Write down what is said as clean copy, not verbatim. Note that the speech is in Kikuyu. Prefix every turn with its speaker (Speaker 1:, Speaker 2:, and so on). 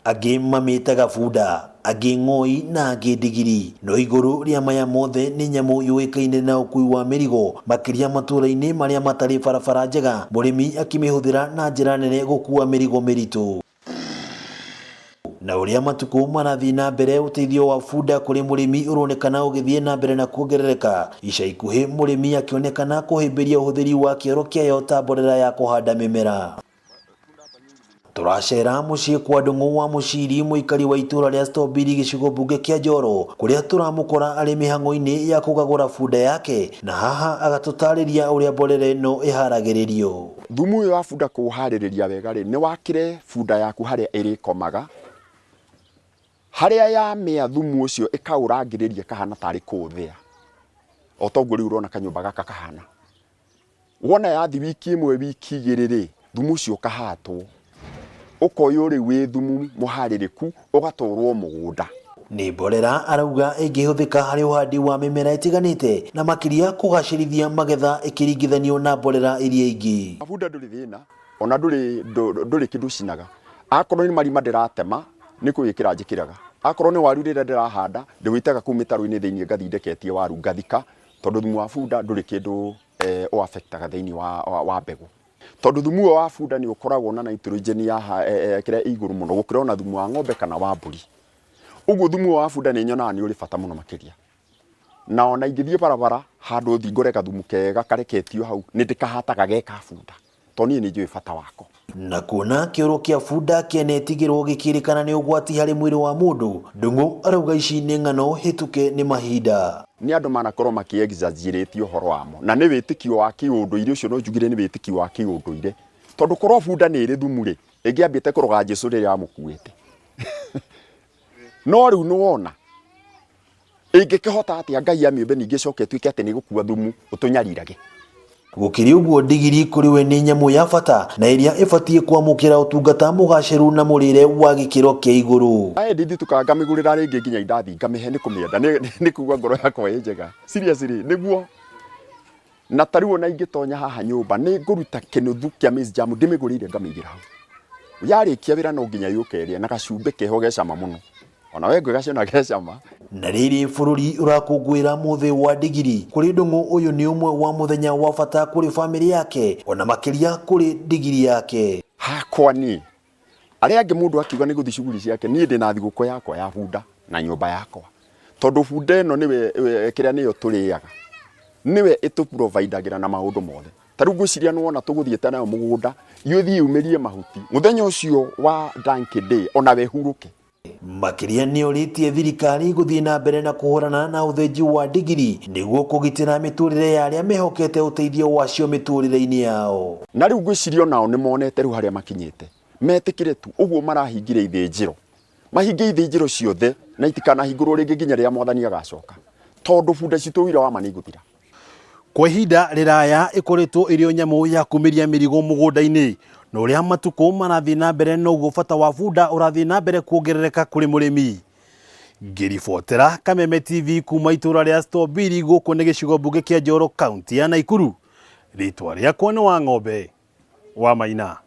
Speaker 1: Angĩ mamĩtaga bunda, angĩ ng'oi na angĩ ndigiri. No igũrũ rĩa maya mothe nĩ nyamũ yũĩkaine na ũkui wa mĩrigo, makĩria matũũra-inĩ marĩa matarĩ barabara njega, mũrĩmi akĩmĩhũthĩra na njĩra nene gũkua mĩrigo mĩritũ. Na ũrĩa matukũ marathiĩ na mbere ũteithio wa bunda kũrĩ mũrĩmi ũronekana ũgĩthiĩ na mbere na kuongerereka. Ica ikuhĩ mũrĩmi akĩonekana kũhĩmbĩria ũhũthĩri wa kĩoro kĩayo ta mborera ya kũhanda mĩmera. Tũracera mũciĩ kwa Ndung'u wa Mũciri, mũikari wa itũũra rĩa Stobiri gĩcigo mbunge kĩa Njoro, kũrĩa tũramũkora arĩ mĩhang'o-inĩ ya kũgagũra bunda yake, na haha agatũtarĩria ũrĩa mborera ĩno ĩharagĩrĩrio.
Speaker 2: Thumu ũyũ wa bunda kũũharĩrĩria wega rĩ, nĩ wakĩre bunda yaku harĩa ĩrĩkomaga, harĩa yamĩa thumu ũcio ĩkaũrangĩrĩria ĩkahana tarĩ kũũthĩa, o ta ũguo rĩu ũrona kanyũmba gaka kahana. Wona yathi wiki ĩmwe wiki igĩrĩ rĩ, thumu ũcio ũkahatwo, ũkoywo rĩu wĩ thumu mũharĩrĩku ũgatwarwo mũgũnda.
Speaker 1: Nĩ mborera arauga ĩngĩhũthĩka harĩ ũhandi wa mĩmera ĩtiganĩte na makĩria kũgacĩrithia magetha ĩkĩringithanio na mborera iria ingĩ.
Speaker 2: Bunda ndũrĩ thĩna ona ndũrĩ ndũrĩ kĩndũ ũcinaga. Akorwo nĩ marima ndĩratema nĩ kũwĩkĩra njĩkĩraga. Akorwo nĩ waru rĩrĩa ndĩrahanda ndĩwĩitaga kũu mĩtaro-inĩ thĩinĩ ngathiĩ ndeketie waru ngathika tondũ thumu wa bunda ndũrĩ kĩndũ ũ affect aga thĩinĩ wa mbegũ. Tondũ thumu ũyũ wa bunda nĩ ũkoragwo na nitrogen ya kĩrĩa ĩ igũrũ mũno gũkĩra ona thumu wa ng'ombe kana wa mbũri. Ũguo thumu ũyũ wa bunda nĩ nyonaga nĩ ũrĩ bata mũno makĩria. Na ona ingĩthiĩ barabara handũ thiĩ ngore gathumu kega kareketio hau nĩ ndĩkahataga ge ka bunda tondũ niĩ nĩ njũĩ bata wako.
Speaker 1: Na kuona kĩoro kĩa bunda kĩanetigĩrwo gĩkĩrĩkana nĩ ũgwati harĩ mwĩrĩ wa mũndũ, Ndung'u arauga ici nĩ ng'ano hĩtũke nĩ mahinda.
Speaker 2: Nĩ andũ manakorwo makĩ exaggerate ũhoro wamo na nĩ wĩtĩkio wa kĩũndũire ũcio no njugire nĩ wĩtĩkio wa kĩũndũire tondũ korwo bunda nĩ ĩrĩ thumu rĩ ĩngĩambĩte kũroga Jesu rĩrĩa amũkuĩte no rĩu nĩ wona ĩngĩkĩhota atĩa Ngai amĩũmbe ningĩ ĩcoke ĩtuĩke atĩ nĩ ĩgũkua thumu ũtũnyarirage.
Speaker 1: Gũkĩrĩ ũguo ndigiri kũrĩ we nĩ nyamũ ya bata na ĩrĩa ĩbatiĩ kwamũkĩra ũtungata mũgacĩru na mũrĩre wa gĩkĩro kĩa igũrũ.
Speaker 2: Ae ndithitũkaga ngamĩgũrĩra rĩngĩ nginya indathi ngamĩhe nĩ kũmĩenda nĩ kuga ngoro yakwa ĩ njega seriously nĩguo na ta rĩu ona ingĩtonya haha nyũmba nĩ ngũruta kĩnuthu kĩa maize jam ndĩmĩgũrĩire ngamĩigĩra hau yarĩkia wĩra no nginya yũke ĩrĩe na gacumbĩ keho ge cama mũno ona we ngwĩgaciona ge cama.
Speaker 1: Na rĩrĩ bũrũri ũrakũngũĩra mũthĩ wa ndigiri, kũrĩ Ndung'u ũyũ nĩ ũmwe wa mũthenya wa bata kũrĩ bamĩrĩ yake ona makĩria kũrĩ ndigiri yake.
Speaker 2: Hakwa niĩ Arĩa angĩ mũndũ akiuga nĩ gũthiĩ cuguri ciake, niĩ ndĩna thigũkũ yakwa ya bunda na nyũmba yakwa. Tondũ bunda ĩno nĩwe kĩrĩa nĩyo tũrĩaga. Nĩwe ĩtũ provide agĩra na maũndũ mothe. Ta rĩu ngwĩciria nĩ wona tũgũthiĩte nayo mũgũnda, ĩthiĩ yumĩrie mahuti. Mũthenya ũcio wa donkey day onawe hurũke.
Speaker 1: Makĩria nĩorĩtie thirikari gũthiĩ na mbere na kũhũrana na ũthĩnji wa ndigiri nĩguo kũgitĩra mĩtũrĩre ya arĩa mehokete ũteithio wacio mĩtũrĩre-inĩ yao.
Speaker 2: Na rĩu ngwĩciria onao nĩ monete rĩu harĩa makinyĩte, metĩkĩre tu ũguo marahingire ithĩnjĩro, mahinge ithĩnjĩro ciothe na itikanahingũrwo rĩngĩ nginya rĩrĩa Mwathani agacoka, tondũ bunda citũ ũira wa ma nĩ igũthira.
Speaker 1: Kwa ihinda rĩraya ĩkoretwo ĩrĩ o nyamũ ya kumĩria mĩrigo mũgũnda-inĩ, na ũrĩa matukũ marathiĩ na mbere noguo bata wa bunda ũrathiĩ na mbere kuongerereka kũrĩ mũrĩmi. Ngĩribotera Kameme TV kuma itũra rĩa Stobiri gũkũ nĩ gĩcigo mbunge kĩa Njoro kaunti ya Naikuru, rĩtwa rĩakwa nĩ Wang'ombe wa Maina.